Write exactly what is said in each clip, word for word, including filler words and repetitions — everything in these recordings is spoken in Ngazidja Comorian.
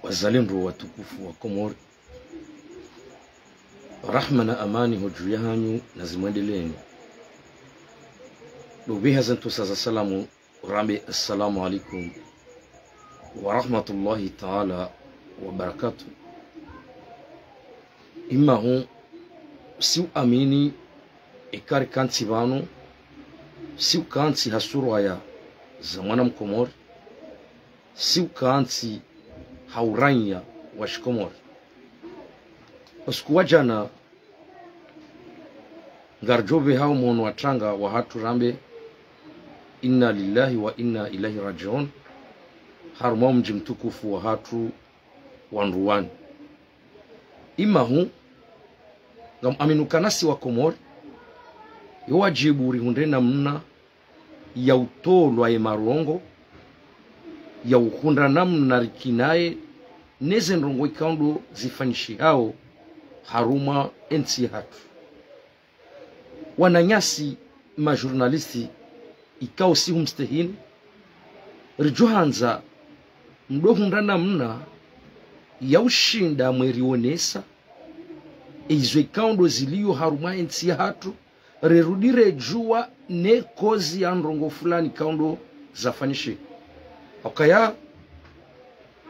Wazalendo watukufu wa Komori, rahma na amani ho dju yahanyu na zimwendeleeni. Ndo pveha ze ntrusa za salamu, rambe assalamu alaikum wa rahmatullahi taala wa barakatuh. Imahu, si uamini, eka rikantsi pvanu, si ukantsi ha surwa ya za mwana Mkomori, si ukantsi ha uraiya wa Shikomori. Usiku wa djana, ngaridjo pvehao mhono wa tanga wahatru rambe, inna lillahi wa inna ilaihi rajiun, harumwa omdji mtukufu wahatru wa Ndruwani. Imahu, ngamuamini ukana si wa Komori, yo wadjibu rihundre namna ya utolwa ye marongo, ya uhundra namna rikinaye, ne ze ndrongoo ikao ndo zifanyishihao harumwa entsi yahatru. Wananyasi majournaliste ikao si humstehini, ridjo handza mdo hundra namna ya ushinda mwerionesa, e izo ikao ndo zilio harumwa entsi yahatru, rerudi redjua ne kozi ya ndrongoo fulani ikao ndo zafanyishiha. Ukaya,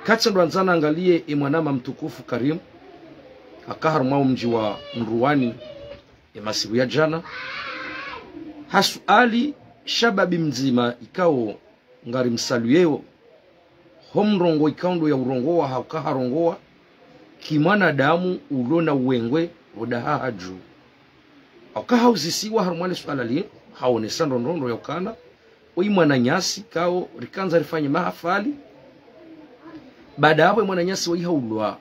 katsi ndo handza nangalie e mwanama mtukufu Karim, aka harumwa omdji wa Ndruwani, e masiku ya djana, hasuali shababi mdzima ikao ngarimsaluyeo, ho mrongoo ikao ndo ya urongoa, hauka harongoa ki mwanadamu ulo na uwengwe, odaha hadju. Hauka hauzisiwa harumwa le suala li, haonesa ndrongoo ndo ya ukana, oyi mwananyasi ikao rikandza rifanye mahafali. Baada yapvo e mwananyasi wayi haulwa.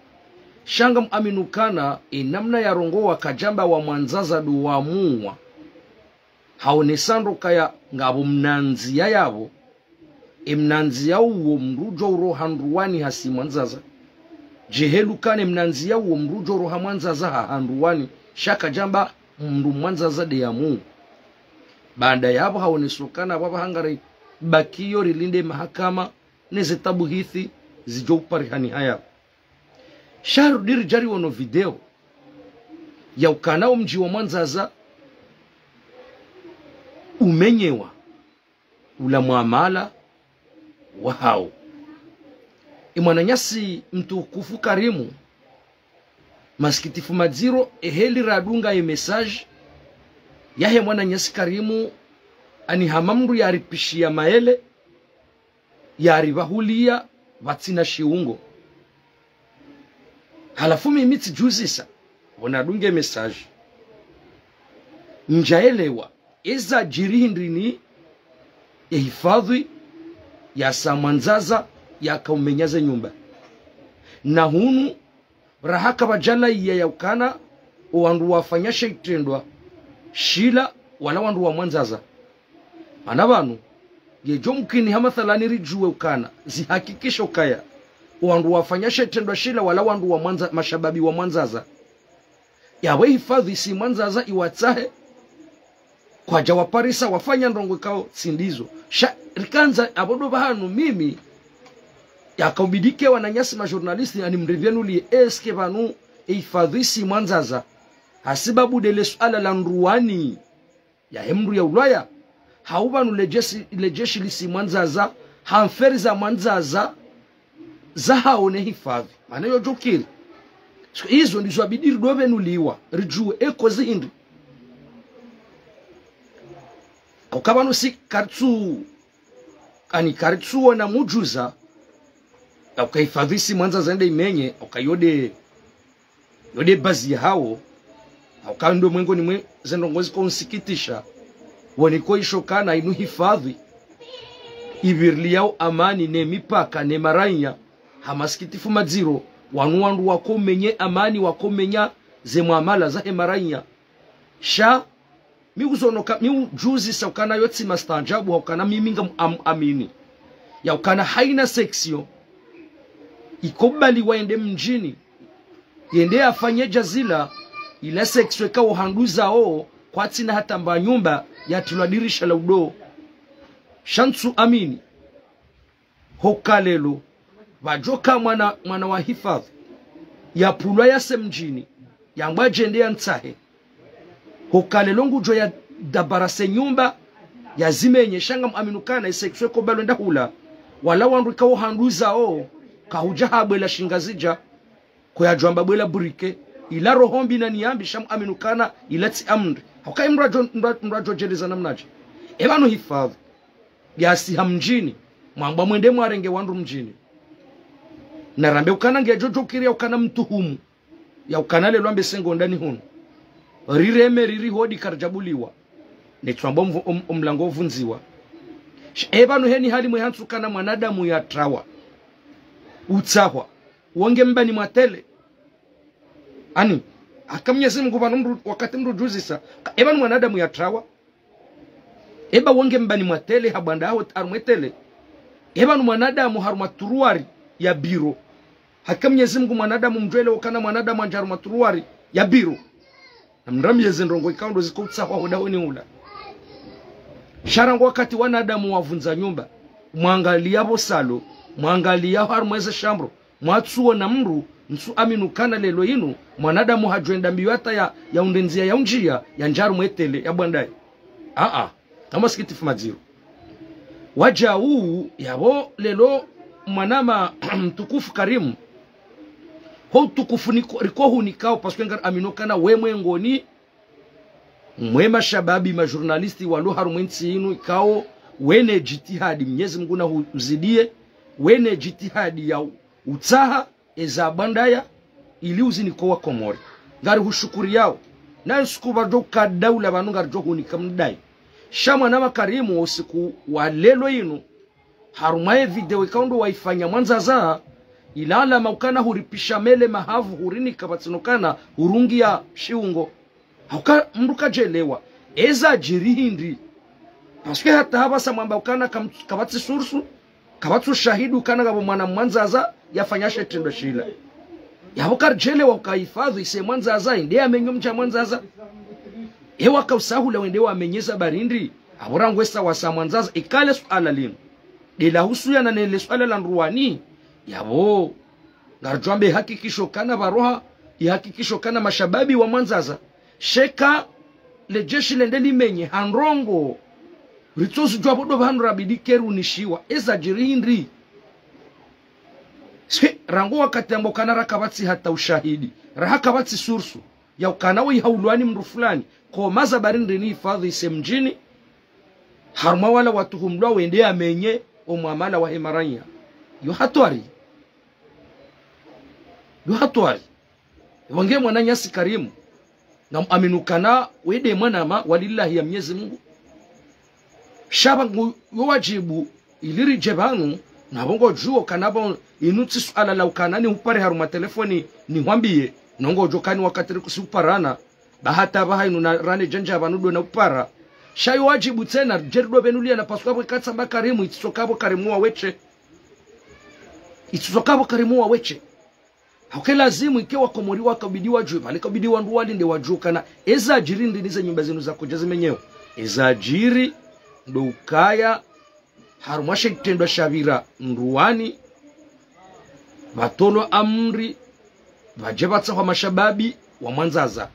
Sha ngamuamini ukana, e namna yarongoa kadjamba wa Mwandzaza ndo wamuwa. Haonesa ndo ukaya ngapvo mnandziya yapvo. E mnandziya uwo mdru udjo uroha Ndruwani hasi Mwandzaza. Djehelu ukana e mnandziya uwo mdru udjo uroha Mwandzaza ha, ha Ndruwani. Sha kadjamba mdru Mwandzaza nde yamuwa. Baada yapvo haonesa ukana apvo apvaha ngaribakiyo rilinde mahakama, ne ze tabuhithi zidjo uparihani haya. Sha rudi ridja riono video ya ukana omdji wa Mwandzaza umenyewa ula mwamala wahao. E mwananyasi mtukufu Karimu, masikitifu madziro, eheli radunga ye message yahe mwananyasi Karimu, ani hama mdru yaripishiya maele, yaripvahuliya pvatsina shiungo. Halafu mimi tsidjuzisa, pvo nadunge message, ndjaelewa eza djiri hindrini ye hifadhwi yasa Mwandzaza yaka umenya ze nyumba. Na hunu raha kapvadjalaiya ya ukana owandru wafanya she itrendwa shila wala wandru wa Mwandzaza. Mana pvanu, yedjo mkini ha mathalani ridjuwe ukana, zihakikisha ukaya owandru wafanya she itrendwa shila wala wandru wa Mwandza, mashababi wa Mwandzaza. Yapvo e hifadhwi isi Mwandzaza iwatsahe, kwadja waparisa wafanya ndrongoo ikao tsi ndizo. Sha rikandza apvo ndo pvahanu mimi yakaubidi ke wananyasi majournaliste ani mripvenuliye, est-ce que pvanu e hifadhwi isi Mwandzaza, hasibabu nde le suala la Ndruwani yahe mdru yaulwaya, hau pvanu le jeshi, le jeshi lisi Mwandzaza, ha mferi za Mwandzaza, zahao ne hifadhwi. Mana yo djukiri. So, izo ndizo yabidi ridopvenuliwa, ridjuwe e kozi hindri. Hauka pvanu si karitsu, ani karitsuona mudjuza, hauka hifadhwi isi Mwandzaza nde imenye, hauka yo nde yo nde bazi yahao, hauka ndo mwengoni mwe ze ndrongoo ziko unsikitisha, woniko isho ukana inu hifadhwi ipviriliyao amani ne mipaka ne maraiya, ha masikitifu madziro, wanu wandru wako umenye amani, wako umenya ze mwamala zahe maraiya. Sha mi uzonoka, mi udjuzisa ukana yo tsi mastaajabu, haukana mimi ngam, am, amini ya ukana haina section ikubaliwa yende mdjini, yende yafanye djazila, ila section ikao handuzao kwatsina hata mba nyumba yatrilwa dirisha la udo. Sha ntsu amini hoka lelo Pvadjoka mwana, mwana wa hifadhwi, yapvulwa yase mdjini, yambwa yadjende yantsahe. Hoka leo ngudjo yadabarase nyumba, yazimenye, sha ngamuaminu kana, ise kiswe ko balwe ndahula. Wala wandru ikao handuzao, kahudja habwela shingazidja, ko yadjwamba bwela burike, ila roho mbi na niyambi, sha muaminu kana, ila tsi amri. Hauka mdru adjo, mdru, mdru adjo djeleza namnadje. Epvanu hifadhwi, yasi ha mdjini, mwambwa mwende mwarenge wandru mdjini. Narambe ukana ngedjo djo kiri ya ukana mtuhumu. Ya ukana leo ambe sengo ndani hunu. Rireme riri hodi karidjabuliwa. Netswambo mvu-, om-, omlango uvundziwa. Sh-, epvanu heni hali mwe hantsu kana mwanadamu yatrawa. Utsahwa. Wonge mbani mwatele. Ani, haka Mnyezi Mungu pvanu mdru, wakati mdru djuzisa. Ka-, epvanu mwanadamu yatrawa. Eba wonge mbani mwatele, habwanda haho harumwa etele. Epvanu mwanadamu harumwa turuwari ya biro. Haka Mnyezi Mungu mwanadamu mdjwele ukana mwanadamu andja harumwa turuwari ya biro. Namrambiye ze ndrongo ikao ndo ziko utsahwa hodahoni hula. Sha rangu wakati wanadamu wavundza nyumba. Mwangaliya pvo salo, mwangaliya harumwa eze shambro, mwatsuona mdru, msuaminu kana leo inu, mwanadamu hadjwenda mbio hata ya, ya unde ndzia ya undjia, yandja harumwa etele, ya bwandaye. Aa, na masikitifu madziro. Wadjau, yapvo leo mwanama mtukufu Karimu, ho utukufu niko, riko hunikao, parce que ngariamino kana we mwengoni, mwe mashababi, majournaliste, walo harumwa entsi inu, ikao, wene djitihadi, Mnyezi Mungu na hu-, uzidiye, wene djitihadi ya u-, utsaha, eza bwandaya, ili uzinike wa Komori. Ngari hushukuriyao. Na nsuku pvadjo ka daula pvanu ngaridjo hunika mdayi. Sha mwanama Karimu usiku wa leo inu. Harumwa ye video ikao ndo waifanya Mwandzaza. Ila alama ukana huripisha mele mahavu hurinika pvatsina ukana hurungiya shiungo. Hauka mdru kadjelewa. Eza djiri hindri. Parce que hata hapvasa mwamba ukana kam-, kapvatsi source. Kapvatsi ushahidi ukana ngapvo mwana Mwandzaza yafanya she shitrendwa shila. Yapvo karidjelewa uka hifadhwi ise Mwandzaza, ende yamenye omdja Mwandzaza. Ewa kausahula wende wamenye za barindi, apvo rangu esa wasa Mwandzaza, ikale suala linu. Ndela husuyana nele suala la Ndruwani, yapvo. Ngaridjo amba ihakikisho kana pvaroha, ihakikisho kana mashababi wa Mwandzaza. Sheka, le jeshi lende limenye, ha ndrongo. Ritsozidjuwa pvo ndo pvanu rabidi kerunishiwa. Eza djiri hindri. Sike, rangu wakati ambao kana ra kapvatsi hata ushahidi. Raha kapvatsi source. Ya ukana we ihaulwani mdru fulani. Ko maza barindi ni hifadhwi ise mdjini. Harumwa wala watuhumlwa wende yamenye omwamala wahe maranya. Yo hatwari. Yo hatwari. Wange mwananyasi Karimu. Ngamuaminu kana wende mwanama walillahi ya Mnyezi Mungu. Sha pvangu yo wadjibu ili ridje pvanu, na pvo ngodjuo kana pvo inu tsi suala la ukana nihupare harumwa telefoni nihwambiye, no ngodjo kani wakati rikusi uparana, ba hata pvaha inu na rane djandja pvanu ndo na upara. Sha yo wadjibu tsena, djeri ndo pvenu liyana pasuka pvo ikatsamba Karimu, itsoka pvo Karimu wa weshe. Itsoka pvo Karimu wa weshe. Hauka lazimu ike wa Komori wakabidi wadjuwe, pvale kabidi wandru walinde wadjuwe kana eza djiri ndini ze nyumba zinu zakodja zimenyewa. Eza djiri ndo ukaya harumwa she shitrendwa shapvira Ndruwani, pvatolwa amri, pvadje pvatsahwa mashababi wa Mwandzaza.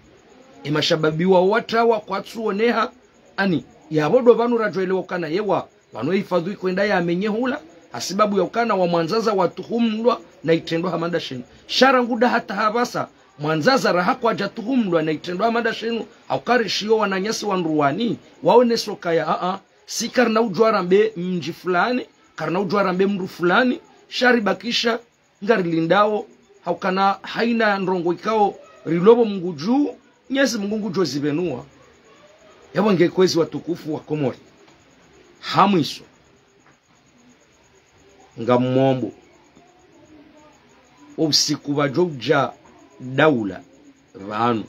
E mashababi wa watrawa kwatsuoneha, ani, yapvo ndo pvanu radjo elewa ukana yewa, pvanu hifadhwi kwenda yamenye hula, hasibabu ya ukana wa Mwandzaza watuhumlwa na itrendwa hama nda shinu. Sha rangu nda hata hapvasa, Mwandzaza raha kwadja tuhumlwa na itrendwa hama nda shinu, hauka rishiyo wananyasi wa Ndruwani, waonesa ukaya, aa, si karina udjuwa rambe mdji fulani, karina udjuwa rambe mdru fulani, sha ribakisha, ngarilindao, haukana haina ndrongo ikao, rilo pvo Mungu dju, Mnyezi Mungu ngudjo zipvenua. Yapvo nge kwezi watukufu wa Komori. Ha mwiso. Ngamombo. Usiku pvadjo udja daula pvanu.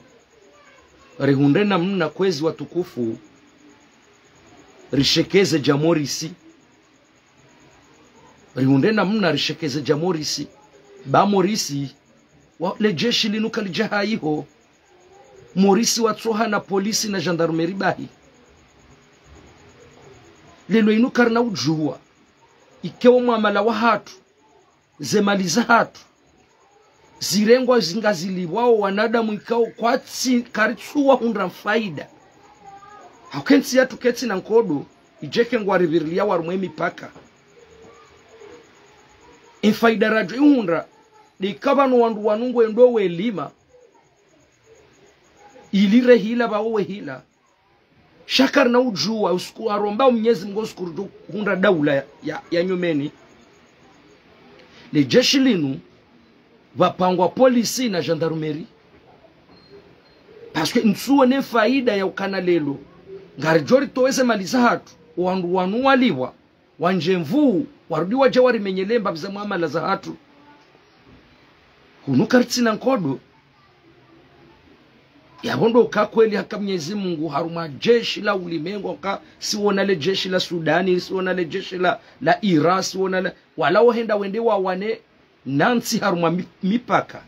Rihundre namna kwezi watukufu. Rishekeze dja Morisi. Rihundre namna rishekeze dja Morisi. Ba Morisi. Wa, le jeshi linu kalidja haiho. Morisi watsoha na polisi na gendarmerie bahi. Leo inu karina udjuwa. Ike wo mwamala wahatru. ze mali zahatru zirengwa zinga zilipvwao wanadamu ikao kwatsi, karitsuwa hundra faida. Hauka entsi yahatru ketsina nkodo, idjeke ngwaripvirilia harumwa emipaka. Efaida radjo ihundra, de ika pvanu wandru wanu ngwendo welima, ili rehila pvao wehila. Sha karina udjuwa, usiku haromba Mnyezi Mngu usiku ridjo hundra daula ya, ya, ya nyumeni. Le jeshi linu, pvapangwa polisi na gendarmerie. Parce que ntsuwone faida ya ukana lelo ngaridjo ritowa eze mali zahatru, wandru wanu walipvwa, wandje nvuu, warudi wadje warimenyele mbapvi za muamala zahatru. Hunu karitsina nkodo. Yapvo ndo uka kweli haka Mnyezi Mngu harumwa jeshi la ulimengu, haka siwona le jeshi la Sudani, siwona le jeshi la, la Iran, siwona la, wala wohenda wende wawane na ntsi harumwa mi-, mipaka.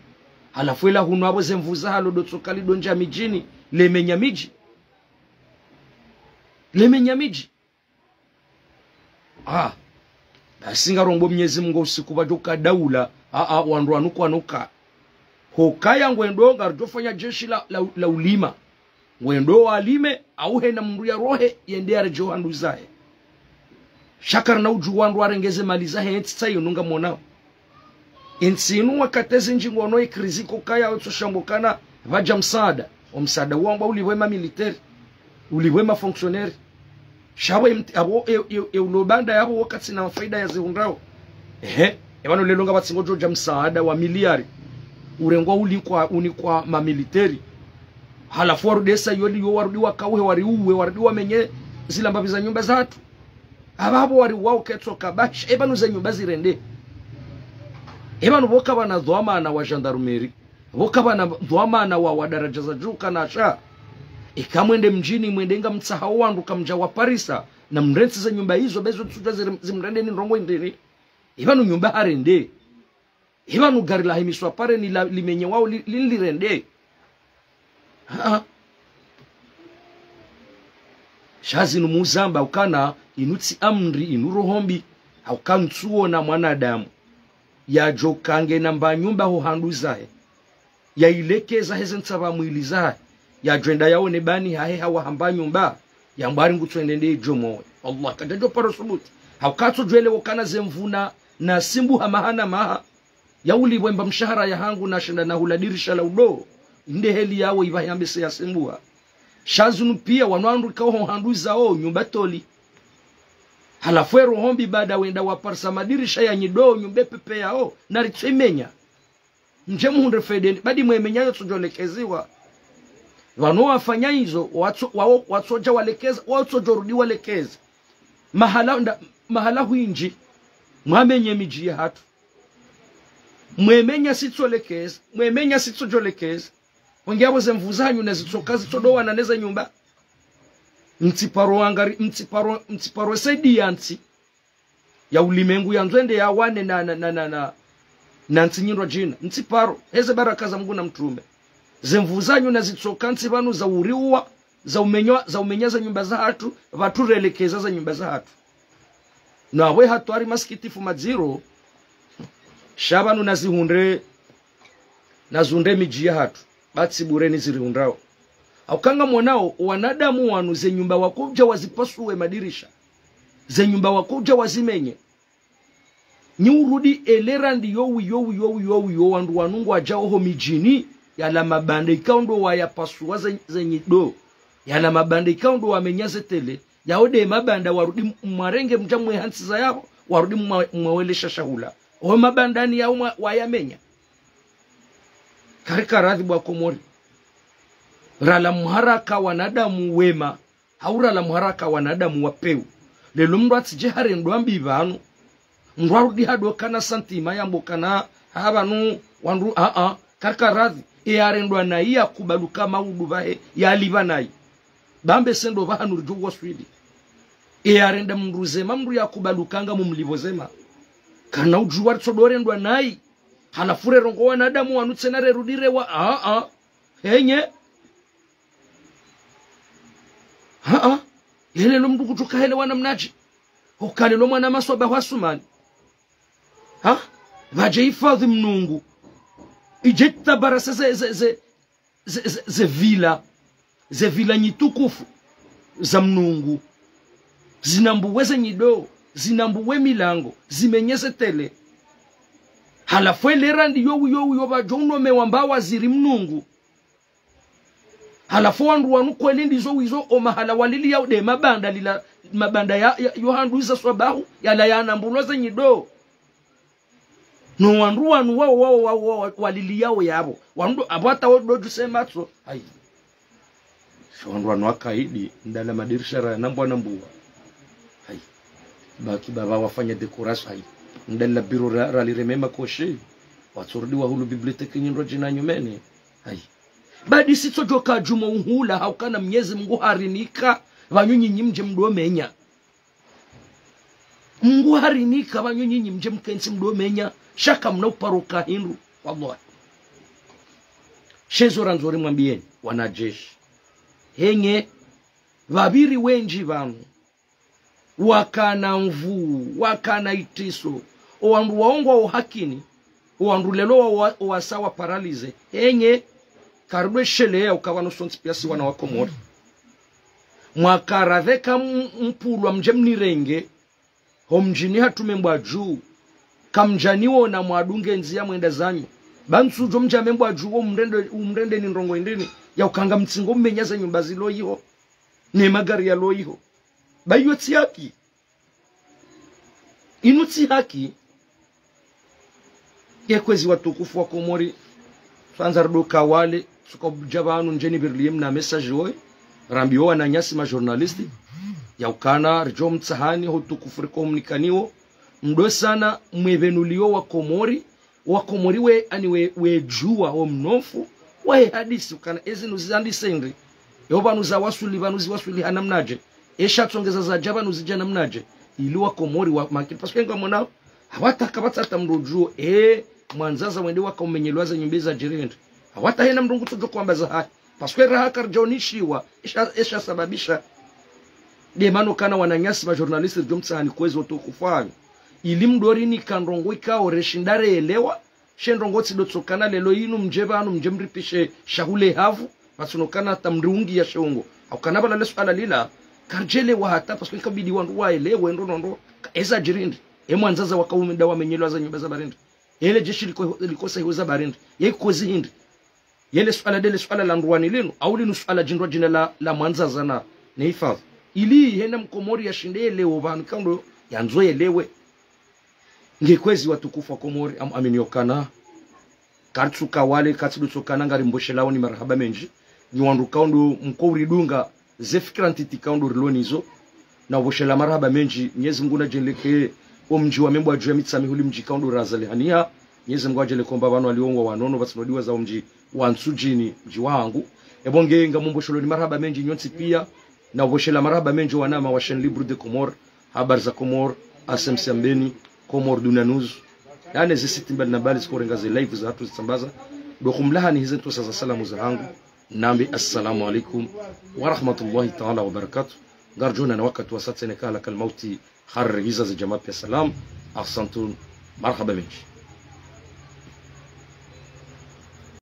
Halafu ela hunu apvo ze nvuu zahalo ndo tsoka lidondja midjini, lemenya midji. Lemenya midji. Ah, basi ngarombo Mnyezi Mngu usiku pvadjoka daula, ah, ah, wandru wanu kwanuka. Hukaya ngwendo ngaridjofanya jeshi la, la, la ulima. Ngwendo walime, au hena mndru yarohe, yende yaredjee handru zahe. Sha karina udjuwa wandru warenge ze mali zahe, entsi tsayi nunga monao. Entsi inu wakati zindji ngono ikrizi kokaya otso shambukana pvadja msaada. Omsaada wamba ulipvwe ma militaire, ulipvwe ma fonctionnaire. Sha apvo em-, apvo e, e, e ulobanda yapvo wakati na faida ya zihundrao. Ehe, epvanu lelo ngapvatsi ngodjo dja msaada wa miliari. Urengwa ulikwa, unikwa ma militaire. Halafu warudi esa yoli yo warudi wakauhe wariuwe, warudi wamenye zila mbapvi za nyumba zahatru. Apvapvo wariuwao ketsoka bash, epvanu ze nyumba zirende. Epvanu pvoka pvana dhwamana wa gendarmerie, pvoka pvana dhwamana wa, wa daraja za dju kana sha. Ika mwende mdjini mwende ngamtsahao wandru kamdja waparisa, na mrentsi ze nyumba izo, bezo tsudja ziri-, zimrende ni ndrongo indrini. Epvanu nyumba harende. Epvanu gari lahimiswa pare ni la, limenyewao li, li, lirende. Ha, ha. Sha zinu muzamba ukana inu tsi amri, inu roho mbi, hauka ntsuwona mwanadamu yadjoka ngena mba nyumba ho handru zahe, yailekeza heze ntsapva mwili zahe, yadjwenda yaone bani hahe hawa hamba nyumba, yambwari ngutsoende nde idjo mowe. Allah, kadjadjo paro subuti. Hauka tsodjwele wokana ze nvuu na simbuha maha na maha. Ya ulipvwe mba mshahara yahangu na shenda na hula dirisha la udo. Nde heli yawo ipvahe yambese ya simbuha. Sha zinu pia wanu wandru ikao ho handru zao nyumba toli. Halafu e roho mbi baada wenda waparisa madirisha ya nyido nyumba epvepveyao, na ritso imenya. Mdje muhundre faida ni, badi mwemenya yotsodjo lekeziwa. Wanu wafanya izo, watso, wawo, watsodja walekeza, watsodjo rudi walekeza. Mahala nda, mahala hwindji, mwamenye midji yahatru. Mwemenya sitso lekeza, mwemenya sitsodjo lekeza. Wonge apvo ze nvuu zahanyu na zitsoka zitsodowana neze nyumba. Mtsiparo wangari, mtsiparo, mtsiparo saidiya ntsi ya ulimengu yandzo ende yawane na, na, na, na, na, na ntsi nyindrwadjina. Mtsiparo, heze baraka za Mngu na mtrume. Ze nvuu zahanyu na zitsoka ntsi pvanu za uriuwa, za umenya, za umenya ze nyumba zahatru, pvatsu relekeza ze nyumba zahatru. Na apvo hatwari masikitifu madziro, sha pvanu na zihundre, na zihundre midji yahatru, ba tsi bure ni zirihundrao. Hauka ngamonao, wanadamu wanu ze nyumba wakodja wazipasuwe madirisha. Ze nyumba wakodja wazimenye. Nyi urudi elera ndi yo wi, yo wi, yo wi, yo wi, yo wandru wanu ngwadjao ho midjini, yala mabanda ikao ndo wayapasuwa ze, ze nyido. Yala mabanda ikao ndo wamenya ze télé, yao de mabanda warudi m-, mwarenge mdja mwe hantsi za yapvo, warudi mwa-, mwawelesha shahula. O mabandani yao mwa-, wayamenya. Karika radhi bo Wakomori. Rala mharaka wanadamu wema, hau rala mharaka wanadamu wa pewu. Lelo mndru atsidje harendwa mbi pvanu. Mndru arudi hadokana santima yambokana ha pvanu wandru, a, a, karika radhi. E arendwa nayi yakubaluka maudu pvahe, yalipva nayi. Bambe sendo pvahanu ridjo waswili. E arenda mndru zema, mndru yakubalukanga mumlipvo zema. Kana udjuwa ritsodorendwa nayi. Halafu rerongoa wanadamu wanu tsena rerudi rewa, a, a. Henye. Ha, ha. Yelelo mndru kutsuka hele wana mnadji. Ukalelo mwana maswaba hwa Sumani. Ha? Pvadje hifadhwi Mnungu. Idje tabarase ze, ze, ze, ze, ze, ze villa, ze villa nyitukufu za Mnungu. Zinambuwe ze nyido, zinambuwe milango, zimenyeze tele. Halafu ele randzi yo, yo, yo pvadjo unomewa mba waziri Mnungu. Halafu wandru wanu kweli ndizo wizo o mahala waliliyao nde mabanda lila, mabanda ya, ya, yo handru iza swabahu, yala yanambulwa ze nyido. No wandru wanu wao, wao, wao, wao, waliliyao yapvo. Wandru apvo hata wo ndo djuse matso. Hayi. Sha wandru wanu wakaidi, ndala madirisha ra nambwa nambwa. Hayi. Baki baba wafanya décoration, hayi. Ndala biro ra, ralireme makoshi. Watsorudi wahulu bibliothèque nyindro djina nyumeni. Hayi. Badi sitsodjoka djuma uhula, haukana Mnyezi Mngu harinika, pvanyu nyinyi mdje mdomenya. Mngu harinika pvanyu nyinyi mdje mkentsi mdomenya, sha kamna uparoka hindru, wallahi. Shezo randzo rimwambiyeni, wanajeshi. Henye, pvapviri wendji pvanu, wakana nvuu, wakana itriso, o wandru waongwa o hakini, o wandru lelo wa, wa, wasa wa paralysé, henye, karidwe sheleya ukaya pvanu sontsi piya si wana wa Komori. Mwakaradheka m-, mpulwa mdje mnirenge, ho mdjini hatru Membwadjuu, kamdjaniwona mwadunge ndziya mwenda zanyu. Ba ntsudjo mdja Membwadjuu wo mrende, umrende ni ndrongo indrini, ya ukanga mtsingo mmenya ze nyumba zilo iho, ne magari yalo iho. Ba iyo tsi haki. Inu tsi haki. Ye kwezi watukufu wa Komori, tsandza ridoka wale, tsuka budja pvanu ndjeni birliye mna message woyi, rambiyo wananyasi ma journaliste, ya ukana ridjo mtsahani ho utukufu riko mnikaniwo, mdo sana mwe pvenuliyo wa Komori, wa Komori we, ani we, we djuwa, wo mnofu, wahe hadisi, ukana ezi nuzandise ndri, yo pvanu zawasuli, pvanu ziwasuli ha namnadje, esha tsongeza zadja pvanu zidja namnadje, ili wa Komori wa makini, parce que ngamwonao, hawata kapvatsi hata mndru udjuo, e, Mwandzaza wende wakaumenyelwa ze nyumba zadjiri hindri. Hawata hena mndru ngutsodjo hwamba zahahe. Parce que raha karidjaonishiwa, esha, esha sababisha. Nde mana ukana wananyasi ma journaliste ridjo mtsahani kwezi utukufu wanyu. Ili mdorinika ndrongo ikao reshinda reelewa, she ndrongo tsido tsokana lelo inu mdje pvanu mdje mripishe shahule havu, pvatsunokana hata mriungiya she ungo. Haukana pvala le suala lila, karidjelewa hata, parce que kabidi wandru waelewe ndro ndro ndro, ka eza djiri hindri. E Mwandzaza wakaumenda wamenyelwa ze nyumba za bari ndri. Yele jeshi liko, likosa hiwo za bari ndri. Ye kwezi hindri. Yele suala ndele suala la Ndzuwani linu, au linu suala djindru djina la, la Mwandzaza na, ne hifadhwi. Ili hena Mkomori yashinde yelewe pvanu ikao ndo yandzo yelewe. Nge kwezi watukufu wa Komori, am, amini yokana. Karitsuka wale, katsido tsokana ngari mpvoshelao ni marahaba mendji. Nyi wandru ikao ndo mko uridunga ze fikira ntiti ikao ndo rilo nizo. Na upvoshela marahaba mendji, Mnyezi Mngu nadjenleke o mdji wa Membwadjuu ya Mitsamihuli mdji ikao ndo razalihaniha. Mnyezi Mngu adjenleke omba pvanu walio ngwa wanono, pvatsi nodiwa za o mdji wa Ntsudjini, mdji wahangu. Ebo nge ngamumpvosheloni marahaba mendji nyontsi piya, na upvoshela marahaba mendji wanama wa Chaîne Libre de Comores, Habari za Comores, A C M C Ambeni, Comores Dunia News. Nane ze site mbali na mbali zikorenga ze live zahatru zitsambaza. Ndo humlahani hize ntrosa za salamu zahangu. Nambe assalamu alaikum wa rahmatullahi ta'ala wa barakatuh. Ngaridjo onana wakati wa satene kala kal mauti harre hiza ze djamaa piya salam. Ahsantum, marahaba mendji.